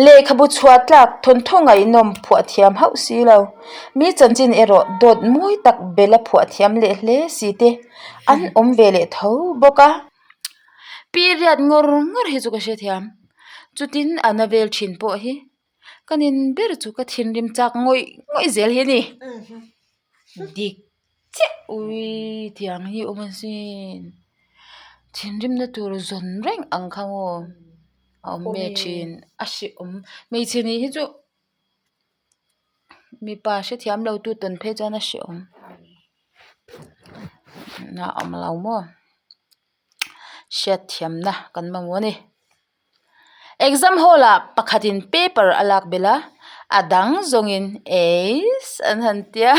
Lehkhabu chhuah tlak thawnthaw ngaihnawm phuah thiam hauh si lo. Mi chanchin erawh dawt mawi tak bela phuah thiam leh hle si te an awm ve leh tho bawk a. Period ngawr ngawr hi chu ka hrethiam. Chutin a na vel thin pawh hi ka nin ber chu ka thinrim chak ngawih ngawih zel hi a ni. Dik chiah ui tiang hi awm asin thinrimna tur zawn reng ang kha maw a awm ve thin a hrehawm hmeichhe nih hi chu mipa hrethiam lo tu tawn phei chuan a hrehawm a awm lo maw hriatthiamna kan mamawh a ni. Exam hall ah pakhatin paper a lak belh a, a dang zawngin eis an han tia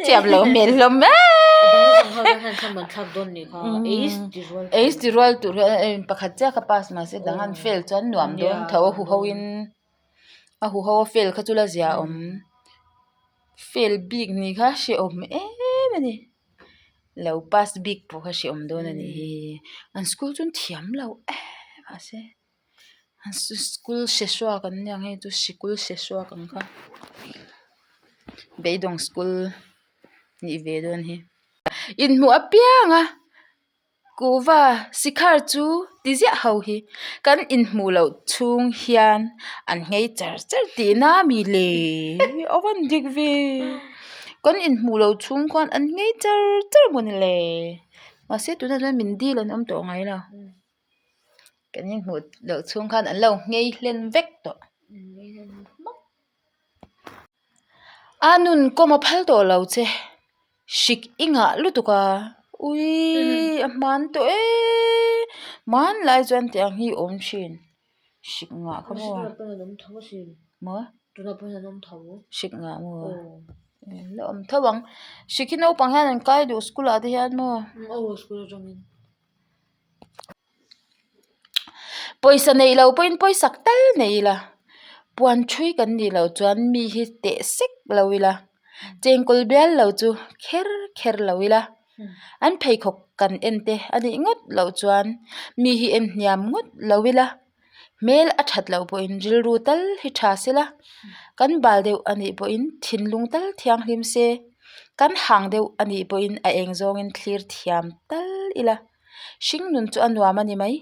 thiam lo hmel hlawm em eis ti rual tur hian pakhat chiah kha pass mahse dang an fail chuan nuam dawn tho a huho in a huho a fail kha chu la zia awm fail bik nih kha hrehawm em a ni. Lo pass bik pawh kha hrehawm dawn a nih hi an school chu an thiam lo em mahse an school hre hruak an nia hei chu sikul hre hruak ang kha beidawng school nih ve dawn hi inhmuh apiang a. Kuhva sikhar chu ti ziah ho hi kan inhmuh loh chhung hian an nghei char char tihna a mi le a van dik ve kan inhmuh loh chhung khuan an nghei char char maw ni le mahse tunah chuan min dil an awm tawh ngai lo kan inhmuh loh chhung khan an lo nghei hlen vek tawh. A nun kawm a phal tawh lo che. Hrik i ngah lutuk a, uiii a hman tawh eee hmanlai chuan tiang hi awm thin hrik ngah kha maw maw hrik ngah maw la awm tho ang hrik hi naupang hian an kai duh school ah te hian maw. Pawisa neih loh pawhin pawisak tal nei ila puan thui kan nih loh chuan mi hi teh sek lo ila chengkawl bial lo chu kher kher lo ila an pheikhawk kan en te a nih ngawt loh chuan mi hi en hniam ngawt lo ila hmel a that loh pawhin rilru tal hi tha sela kan bal deuh a nih pawhin thinlung tal thianghlim se kan hang deuh a nih pawhin a eng zawngin thlir thiam tal ila. Hring nun chu a nuam a ni mai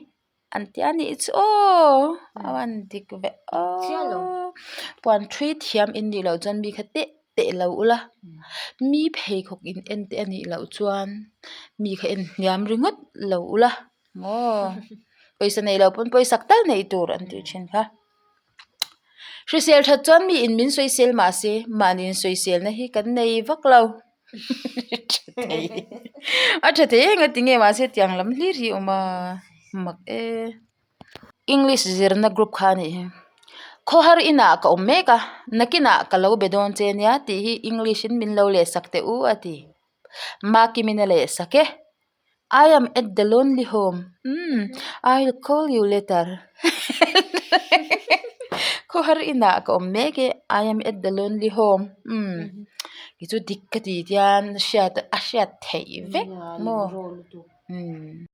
an ti a nih chu aw a van dik ve aw puan thui thiam in nih loh chuan mi kha teh teh lo ula mi pheikhawk in en te a nih loh chuan mi kha en hniam ringawt lo ula maw pawisa neih loh pawn pawisak tal neih tur an tih thin kha. Hrisel that chuan mi in min sawisel mahse mahni in sawiselna hi kan nei vak lo a tha thei eng a ti nge mahse tiang lam hlir hi a awm a mak e English zirna group kha a nih hi khawhar inah ka awm mek a nakinah ka lo be dawn che nia tih hi English in min lo leh sak teh u a ti Makimin a leh sak e. I am at the lonely home umm I will call you later khawhar inah ka awm mek e I am at the lonely home umm kei chu dik ka ti tian hriat a hriat theih vek maw umm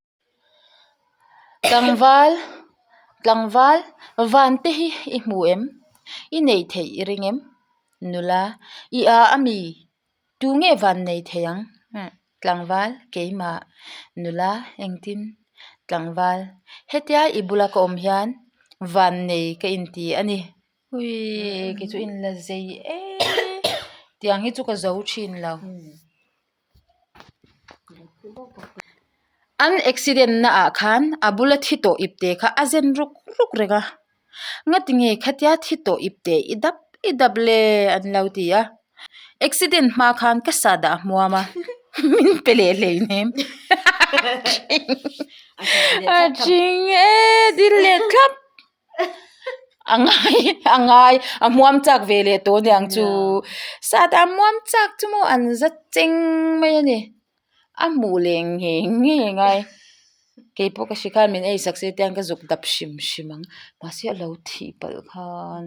tlangval tlangval van te hi i hmu em i neih theih i ring em nula i a ami. Tu nge van nei thei ang? Tlangval, keimah, nula, engtin? Tlangval, hetia i bula ka awm hian van nei ka inti a ni. Uii, kei chu inla zei e. Tiang hi chu ka zo thin lo. An accident na ah khan a bula thi tawh ipte kha a zen ruk ruk reng a. Ngati nge khatia thi tawh ipte i dap i dap le an lo ti a. Accident hma khan ka sa dah hmuam a min pe leh hleinem a thing e dil leh thlap a ngai a ngai a hmuam chak ve leh tawh aniang chu sa dah hmuam chak chu maw an za cheng mai a ni. A hmuh leh ngei ngei a ngai keipawh ka hre khan min ei sak se tiang ka zuk dap hrim hrim ang mahse a lo thih palh khan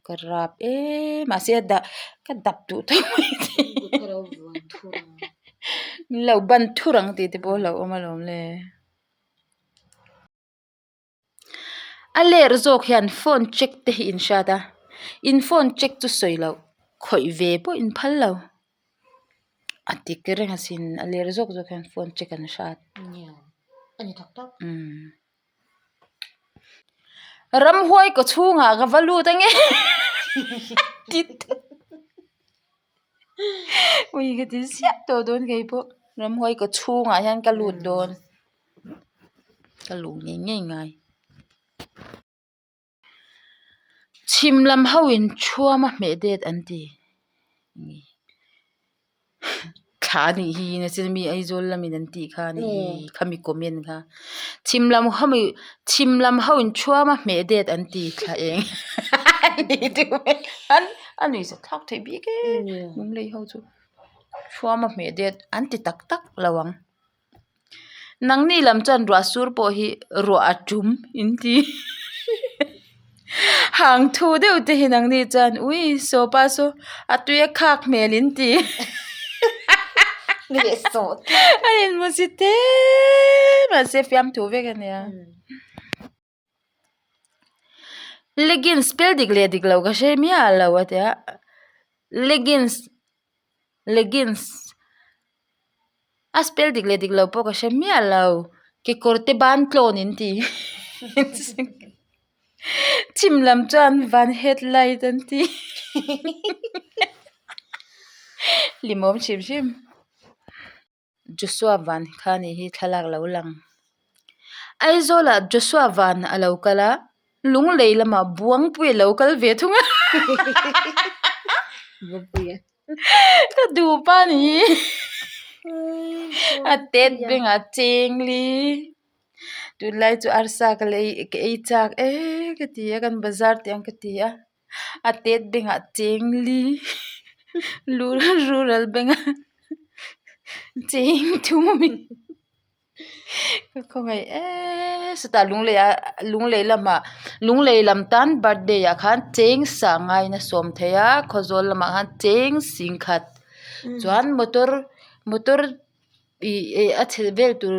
ka rap em mahse a dah ka dap duh tawh mai thei min lo ban thur ang tih te pawh a lo awm alawm le. A ler zawk hian phone check te hi in hriat a, in phone check chu sawi loh khawih ve pawh in phal lo. A dik reng asin a ler zawk zawk hian phone check an hriat. Umm. Ramhuai kaw chhungah ka va lut ange ui ka ti ziah tawh dawn kei pawh ramhuai kaw chhungah hian ka lut dawn ka luh ngei ngei ngai chhim lam ho in thuam a hmeh det an ti. Thla a nih hi nasa mi Aizawl lamin an tih kha a nih hi khami comment kha chhim lam ho mi chhim lam ho in thuam a hmeh det an ti thla eng a nih duh hmel an a nuih zat thlak theih bik e lunglei ho chu thuam a hmeh det an ti tak tak lo ang nangni lam chuan ruah sur pawh hi ruah a tum in ti hang thu deuh te hi nangni chuan ui sawpa saw a tui a khak hmel in ti a inhmu si te mahse fiamthu vek a nia. Leggings spell dik leh dik loh ka hre miah lo a tia leggings leggings a spell dik leh dik loh pawh ka hre miah lo kekawr te ban tlawn in ti chhim lam chuan van headlight an ti hlimawm hrim hrim. Joshua van kha nih hi thlalak lo lang Aizawl ah Joshua van a lo kal a Lunglei lamah Buangpui a lo kal ve thung a ka duh pa a ni hi a tet bengah chengli tunlai chu arsa ka lei ka ei chak e ka ti a kan bazar teh ang ka ti a. A tet bengah chengli rural bengah cheng thum ka khawngaih eee chutah lunglei ah lunglei lamah lunglei lam tan birthday ah khan cheng sangaiin a sawm thei a khawzawl lamah khan cheng singkhat chuan motor motor Ih a chheh vel tur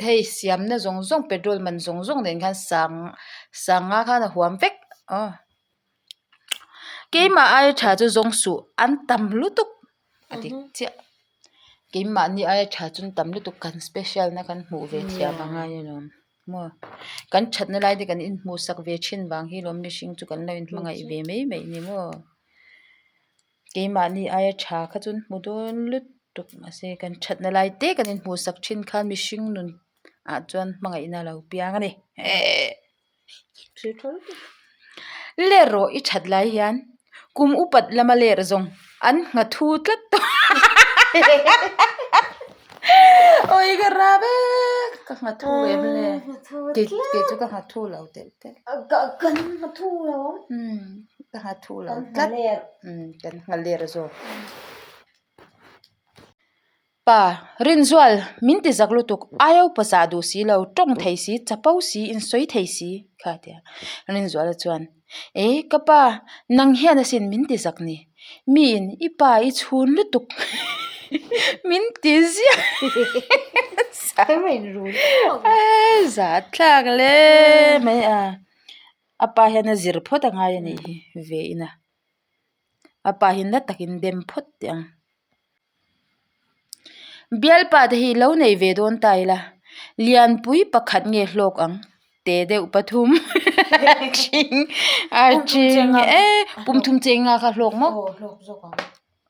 hei siamna zawng zawng petrol man zawng zawng nen khan sang sanga khan a huam vek aw keimah aia tha chu zawng suh an tam lutuk a dik chiah keimahni aia tha chu an tam lutuk kan special na kan hmuh ve thiam a ngai alawm maw kan thatna lai te kan inhmuh sak ve thin vang hi lawm mihring chu kan lo inhmangaih ve mai mai ni maw. Keimahni aia tha kha chu an hmu dawn lutuk mahse kan thatna lai te kan inhmuh sak thin khan mihring nun ah chuan hmangaihna a lo piang a ni eehh ler rawh i that lai hian kum upat lama ler zawng an nghathu tlat tawh awi ka rap e ka nghathu em le kei chu ka nghathu lo telh telh ka nghathu lo tlat kan nghaler zawk pa Rinzual min ti zak lutuk ai upa zah duh si lo tawng thei si chapo si insawi thei si kha a ti a Rinzuala chuan e ka pa nang hian asin min ti zak ni miin i pa i chhun lutuk min ti ziah zah thlak hle mai a. A pa hian a zir phawt a ngai a nih hi ve in a a pa hi na takin dem phawt teh ang bialpa te hi lo nei ve dawn ta ila lianpui pakhat nge hlawk ang te deuh pathum ṭhing a ṭhing e pum thum cheng nga kha hlawk maw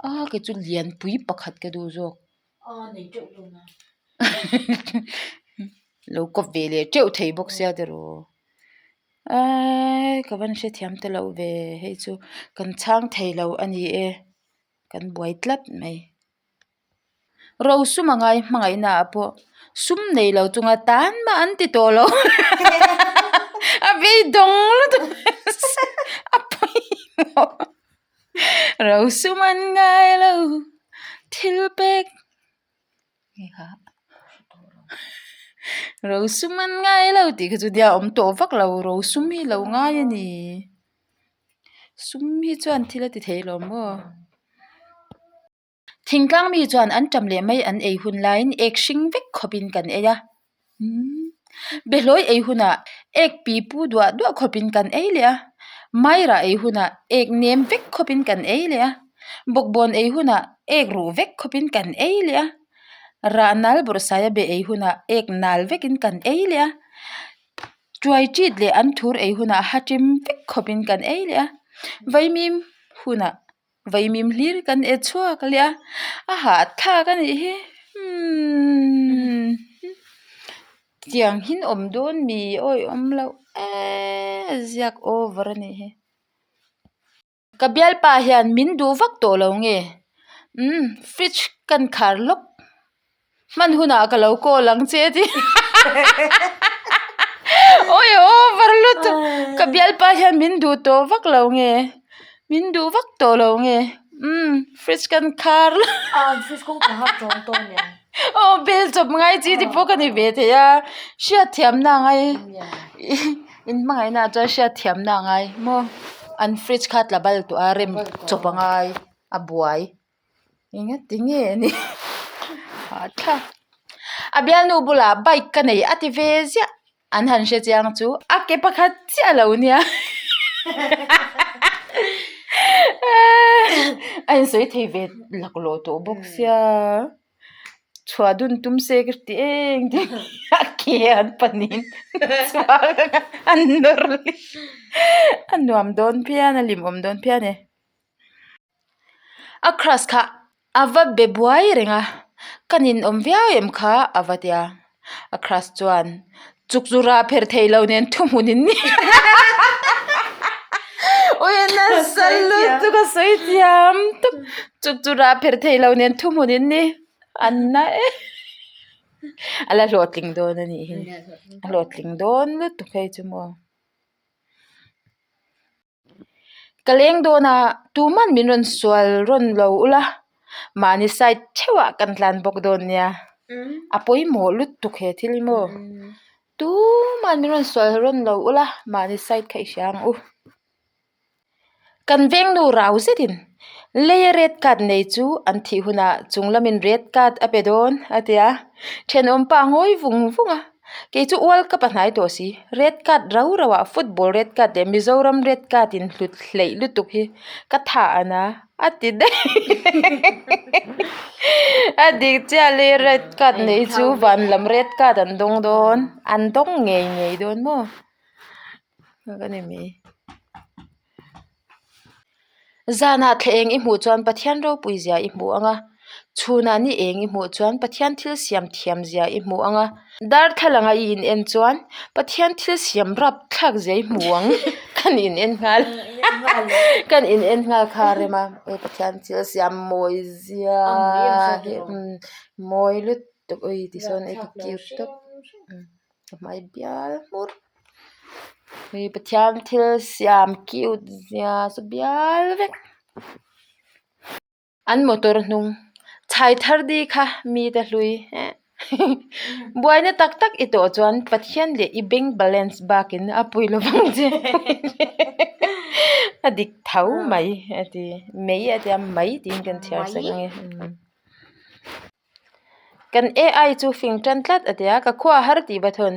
a kei chu lianpui pakhat ka duh zawk. Lo kawp ve leh teuh thei bawk sia tiraw eee ka van hrethiam ta loh ve hei chu kan chhang thei lo a ni e kan buai tlat mai rosum a ngai hmangaihna ah pawh sum nei lo chunga tan mah an ti tawh lo a beidawng lutuk a pawimawh. Rosum an ngai lo thil pek rosum an ngai lo tih kha chu nia awm tawh vak lo rosum hi lo ngai a ni sum hi chuan thil a ti thei lo maw. Thingtlang mi chuan an ṭam leh mai an ei hun laiin ek hring vek khawpin kan ei a, umm behlawi ei hunah Ek pi pu duah duah khawpin kan ei leh a, Maira ei hunah ek nem vek khawpin kan ei leh a, Bawkbawn ei hunah ek ruh vek khawpin kan ei leh a, Rah nal bawrhsaia be ei hunah ek nal vekin kan ei leh a, Tuai ṭit leh an thur ei hunah haṭim vek khawpin kan ei leh a, Vaimim hunah Vaimim hlir kan e chhuak leh a, a hahthlak a nih hi umm tiang hin awm dawn mi awih awm loh eee ziak over a nih hi. Ka bialpa hian min duh vak tawh lo nge umm fridge kan khar lawk. Hman hunah ka lo call ang che ti Awi over lutuk ka bialpa hian min duh tawh vak lo nge min duh vak tawh lo nge umm fridge kan khar aw bel chawp ngai chi te pawh ka ni ve thei a hriatthiamna a ngai in hmangaihna ah chuan hriatthiamna a ngai maw an fridge kha tla bal tawh a rem chawp a ngai a buai. Enga ti nge ni hahthlak a bialnu bulah bike ka nei a ti ve ziah an han hre chiang chu a ke pakhat chiah a lo nia a insawi thei ve laklawh tawh bawk sia chhuah dun tum se ka ti eng eng a ke an panin chhuak anga an nawr leh a nuam dawn phian a hlimawm dawn phian e. A crush kha a va be buai reng a, ka ninawm viau em kha a va ti a, a crush chuan chuk chu rah pherh theih loh nen thuhmun in ni Ui a nasa lutuk a sawi thiam tawp chuk chu rah pherh theih loh nen thuhmun in ni an na em a la hlawhtling dawn a nih hi a hlawhtling dawn lutuk hei chu maw. Ka leng dawn a, tuman min rawn sual rawn lo ula, mahni side theuhah kan tlan bawk dawn nia, a pawimawh lutuk he thil hi maw, tuman min rawn sual rawn lo ula, mahni side kha i hria ang u. Kan veng nu rau zetin leia red card nei chu an thih hunah chung lamin red card a pe dawn a ti a, thenawm pa ngawi vung vung a. Kei chu World Cup a hnai tawh si. Red card rau rau ah football red card leh Mizoram red card in hlut hleih lutuk hi ka tha ana a ti daih. A dik chiah le red card nei chu van lam red card an dawng dawn an dawng ngei ngei dawn maw ka ni mai. Zanah thla eng i hmuh chuan Pathian ropui zia i hmu ang a, chhunah ni eng i hmuh chuan Pathian thil siam thiam zia i hmu ang a, darthlalanga i in en chuan Pathian thil siam rap thlak zia i hmu ang kan in en nghal kan in en nghal kha a rem a e Pathian thil siam mawi zia hi mawi lutuk ui tisawn ei ka cute tawp ka hmai bial hmur. Hei Pathian thil siam cute zia chu bial vek an motor hnung chhai thar di kha mite hlui eh buaina tak tak i tawh chuan Pathian leh i bank balance bakin a pui lo vang che a dik tho mai a ti mai a tia mai tiin kan chhiar sak ang e. Kan AI chu fing tan tlat a ti a, ka khua a har tih va thawn.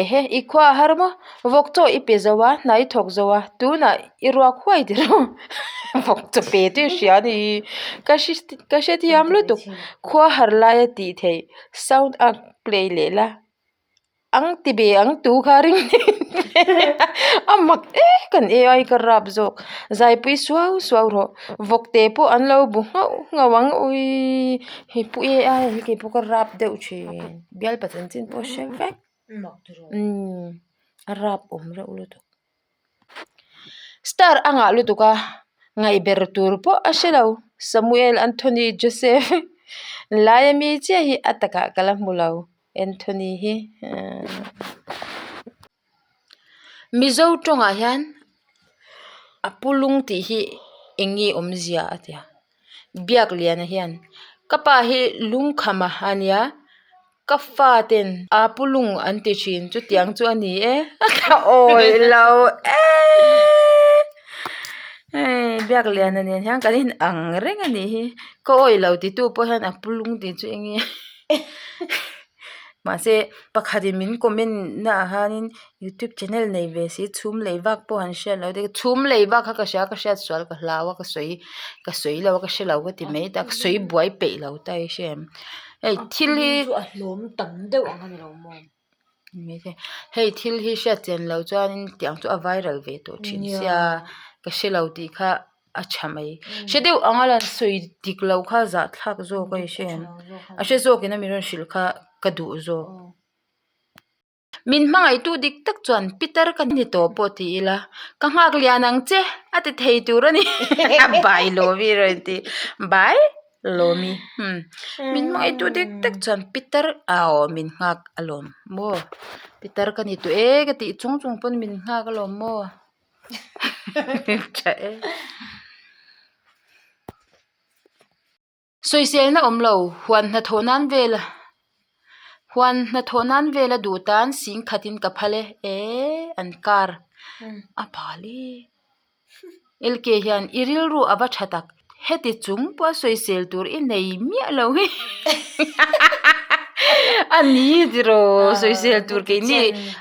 Ehe, i khua a har maw? Vawk chaw i pe zo a, hna i thawk zo a, tunah i ruak huai ti lo. Vawk chaw pe chu i hria a ni. Ka hre ka hrethiam lutuk. Khua har laia tih theih sound a play leh la. Ang ti ve ang tu kha ring a mak e kan AI ka rap zawk zaipui suau suau rawh vawk te pawh an lo bu nghauh nghauh ang uii hei pu AI hi kei pawh ka rap deuh thin bialpa chanchin pawh hre vek umm a rap awm reuh lutuk star a ngah lutuk a ngaih ber tur pawh a hre lo Samuel Anthony Joseph laia mi chiah hi a takah ka la hmu lo. Anthony hi Mizo tawngah hian a pu lung tih hi eng nge awmzia a ti a Biakliana hian ka pa hi lungkham a nia ka fa ten a pu lung an ti thin chutiang chu a ni e ka awih lo eee hei Biakliana nen hian kan in ang reng a nih hi ka awih lo titu pawh hian a pu lung tih chu eng nge. Mahse pakhatin min comment naah hianin youtube channel nei ve si chhum lei vak pawh an hriat loh te chhum lei vak kha ka hria ka hriat sual ka hlau a ka sawi ka sawi lo a ka hre lo ka ti mai ta ka sawi buai peih lo ta i hria em hei thil hi a hlawm tam deuh ang a ni lo maw hei thil hi hriat chian loh chuanin tiang chu a viral ve tawh thin sia ka hre lo tih kha. a tha mai hre deuh anga lan sawi dik loh kha zahthlak zawk a i hre em a hre zawk in a mi rawn hrilh kha ka duh zawk min hmangaihtu dik tak chuan pitar ka ni tawh pawh ti ila ka nghak lian ang che a ti thei tur a ni bai lawmi rawn ti bai lawmi umm min hmangaihtu dik tak chuan pitar aw min nghak alawm maw pitar ka ni tawh e ka tih chung chung pawn min nghak alawm maw. Tha e. Sawiselna awm lo, huan hnathawh nan vel huan hnathawh nan vel a duh tan sing khatin ka phal e, eee an kar a bal e. LK hian i rilru a va tha tak, Heti chung pawh a sawisel tur i nei miah lo hi a ni tiraw sawisel tur keini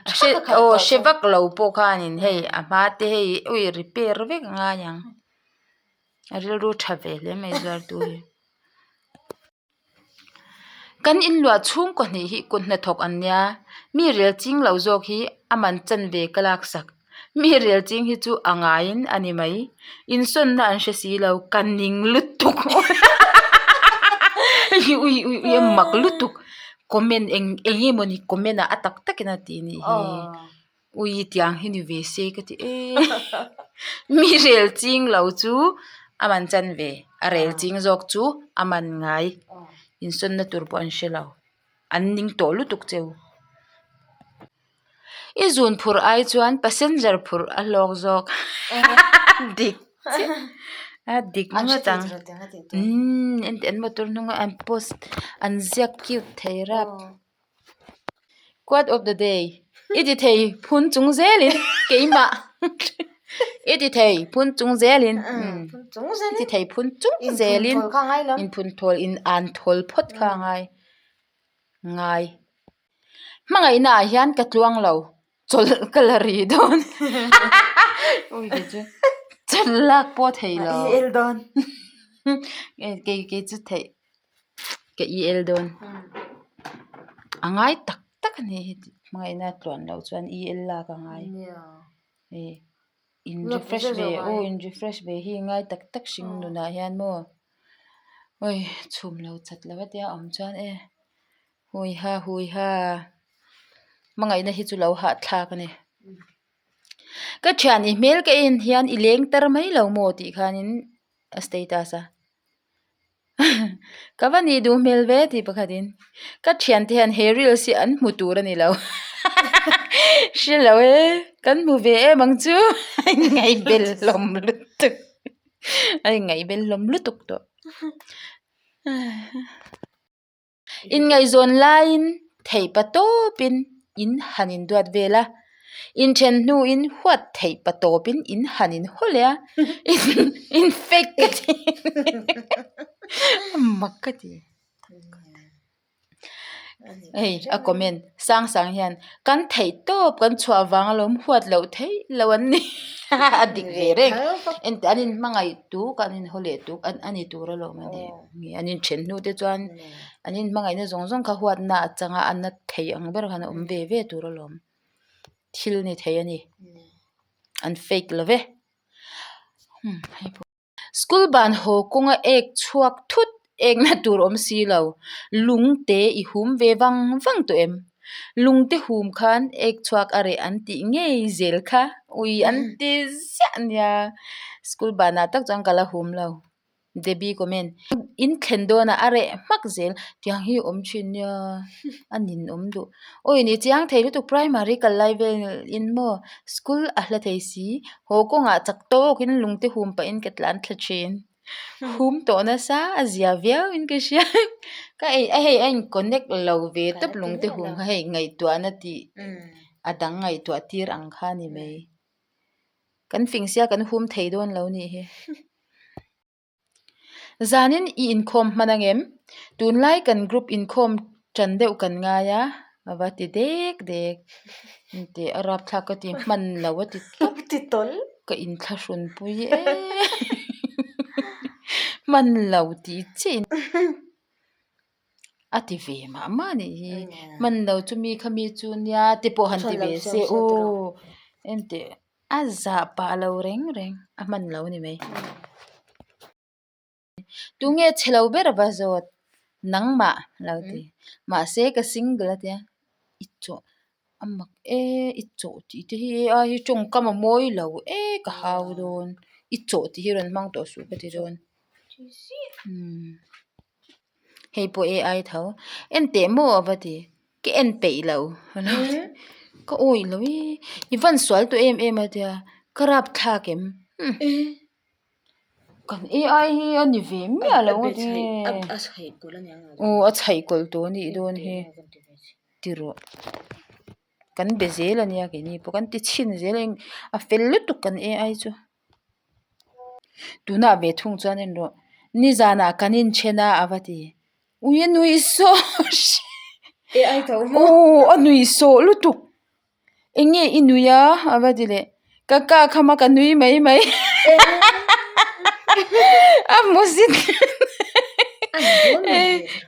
hre aw hre vak lo pawh khanin hei a hma te hei ui repair vek a ngai ang a rilru tha ve hle mai zuartu hi. Kan inluah chhungkaw hnih hi kut hnathawk an nia, mi rel ching lo zawk hi a man chanve ka laksak. Mi rel ching hi chu a ngaiin a ni mai. Insawnna an hre si lo, ka ning lutuk. Ui ui ui a mak lutuk. Comment eng eng nge mawni comment ah a tak takin a ti nih hi. Ui tiang hi ni ve se ka ti e. Mi rel ching lo chu a man chanve a rel ching zawk chu a man ngai insawnna tur pawh an hre lo an ning tawh lutuk cheu. I zun phurh ai chuan passenger phurh a hlawk zawk dik chiah a dik ngawt ang umm engti an motor hnunga an post an ziak cute thei rap. Quote of the day, I ti thei phun chung zelin keimah I ti thei phun chung zelin I ti thei phun chung zelin inphun thawl in an thawl phawt kha a ngai ngai. Hmangaihna ah hian ka tluang lo chawlh ka la ri dawn chawlh lak pawh thei lo kei kei chu theih. Ka i el dawn a ngai tak tak a ni hi hmangaihna tluan loh chuan i el lak a ngai e in refresh ve aw in refresh ve hi ngai tak tak hring nunah hian maw oi chhum lo chat lo a tia awm chuan e hui ha hui ha hmangaihna hi chu lo hahthlak a ni ka thian i hmel ka en hian i leng tar mai lo maw tih khanin a status a. Ka va nih duh hmel ve tih pakhatin ka thiante hian he reels hi an hmu tur a ni lo hre lo e kan hmu ve em ang chu a inngaihbel hlawm lutuk a inngaihbel hlawm lutuk tawh. Inngaihzawn laiin theih pa tawpin in han induat vel a, inthen hnuin huat theih pa tawpin in han inhaw leh a, in fake ka ti mak ka ti. Hei a comment sang sang hian kan theih tawp kan chhuah vang alawm huat loh theih loh an ni a dik ve reng engti an inhmangaih tuk an inhaw leh tuk a ni tur alawm a ni. An inthen hnu te chuan an inhmangaihna zawng zawng kha huatna a chang a, a na thei ang ber khan a awm ve ve tur alawm. Thil ni thei a ni. An fake lo ve. School ban haw kawnga ek chhuak thut ekna tur awm si lo. Lung te i hum ve vang vang tawh em? Lung te hum khan ek chhuak a reh an tih ngei zel kha. Ui an ti ziah nia. School banah tak chuan ka la hum lo. Debbie comment in thlen dawnah a reh hmak zel tiang hi awm thin nia a nin awm duh aw in i chiang thei lutuk primary kal lai vel in maw school a hla thei si haw kawngah chak tawkin lung te hum pahin ka tlan thla thin hum tawh nasa a zia viau in ka hria ka ei a hei a in connect lo ve tawp lung te hum kha hei ngaihtuahna tih a dang ngaihtuah tir ang kha a ni mai. Kan fing sia kan hum thei dawn lo nih hi. Zanin i inkhawm hman ang em? Tunlai kan group inkhawm tan deuh kan ngai a. A va ti dek dek. Engteh a rapthlak ka ti hman lo a ti tawp. Ti tawl. Ka inthlahrun pui e. Hman lo tih chiah in. A ti ve mah mah anih hi. Hman lo chu mi kha mi chu nia te pawh han ti ve se aw. Engteh a zah pah lo reng reng a hman lo a ni mai. Tunge chhe lo ber a va zawt? Nangmah lo ti. Mahse ka single a tia i chawh a mak e i chawh tih te hi ai hi tawngkam a mawi lo e ka hau dawn i chawh tih hi rawn hmang tawh suh ka ti dawn. Hei pawh AI tho en teh maw a va ti ka en peih lo ka awih lo e i van sual tawh em em a tia ka rapthlak em. Kan AI hi a ni ve miah lo a ti aw a chhaih kawlh tawh a nih dawn hi ti rawh kan be zel a nia keini pawh kan ti chhin zel a a fel lutuk kan AI chu tunah ve thung chuan en rawh nizanah kan inthen a a va ti ui a nuih sawh aw a nuih sawh lutuk. Eng nge i nui a? A va ti leh. Ka ka kham a ka nui mai mai. A hmusit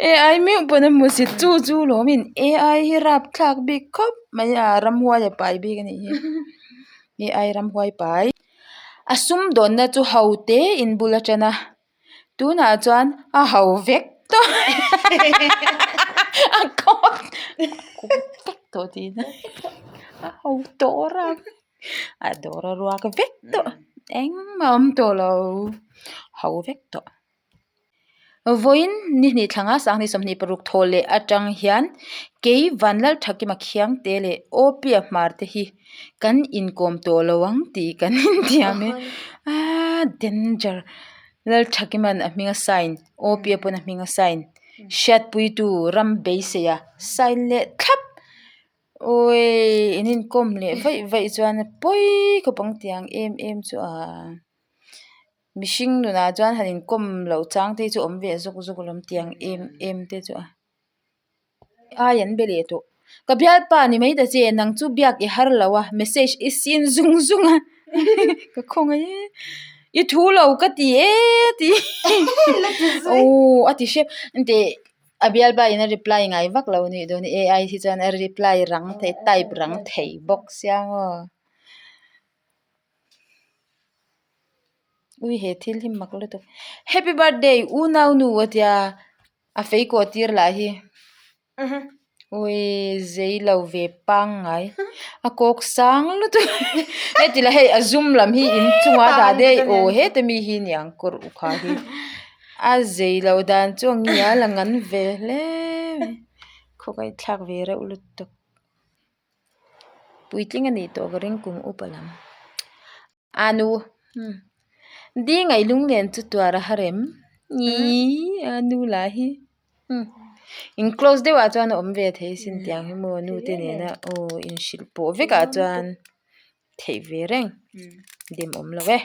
AI meuh pawn a hmusit chu chu lawmin AI hi rapthlak bik khawp mai a ramhuai a pai bik a nih hi. AI ramhuai pai. A sumdawnna chu ho te in bul atana Tunah chuan a ho vek tawh a kawt vek tawh tihna a ho tawh rang a dawr a ruak vek tawh engmah a awm tawh lo ho vek tawh. Vawiin ni hnih thlanga sanghnih 26 thaw leh atang hian kei Vanlalthakima Khiangte leh Awpia Hmar te hi kan inkawm tawh lo ang tih kan intiam e aaa danger Lalthakiman a hming a sign Awpia pawn a hming a sign hriatpuitu ram beisei a sign leh thlap awii in inkawm leh vaih vaih chuan a pawi khawp ang tiang em em chu aa mihring nunah chuan han inkawm loh chang te hi chu awm ve zawk zawk alawm tiang em em te chu a. Ai an be leh tawh. Ka bialpa ni mai ta che, nang chu biak i har lo a, message i sin zung zung a, ka khawngaih e, i thu lo ka ti e ti aw a ti hrep engteh a bialpa in a reply ngai vak lo anih dawn hi ai hi chuan a reply rang thei type rang thei bawk sia maw. Ui he thil hi mak lutuk happy birthday unaunu a tia. A fei kawh tir lah hi ui zei lo ve pangngai a kawk sang lutuk heti lah hei a zum lam hi inchungah a dah daih aw heta mi hi niang kawr uk ha hi a zei lo dan chu a ngial a ngan ve hle mai khawngaihthlak ve reuh lutuk puitling a nih tawh ka ring kum upa lam. A nu Di ngaih lunglen chu tuar a har em? Ih a nu lah hi in close deuh ah chuan a awm ve thei sin tiang hi maw nu te nena aw inhrilh pawh vek ah chuan theih ve reng dem awm lo e.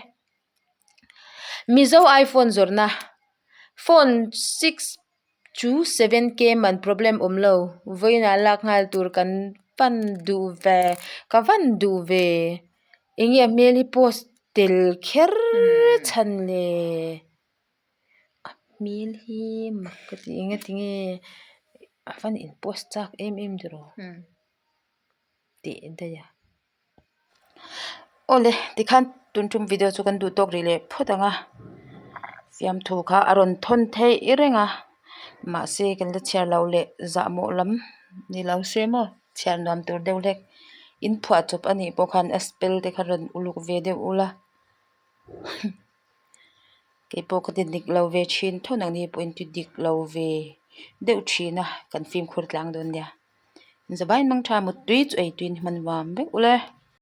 Mizo iPhone zawrhna phone 6 Chu 7K man problem awm lo, vawiinah lak nghal tur kan van duh ve, ka van duh ve. Enge a hmel hi post tel kher chhan le? A hmel hi mak ka ti eng tinge a van in post chak em em tiraw teh daih a. Awle tikhan tun tum video chu kan duh tawk rih leh phawt ang a fiamthu kha a rawn thawn theih reng a mahse kan la chhiar loh leh zahmawh lam ni lo se maw chhiar nuam tur deuh hlek in phuah chawp a nih pawh khan a spell te kha rawn uluk ve deuh ula keipawh ka ti dik lo ve thin tho nangni pawhin ti dik lo ve deuh thin a kan fimkhur tlang dawn nia. Zawhbain mang tha muttui chu ei tuin hman nuam vek ule.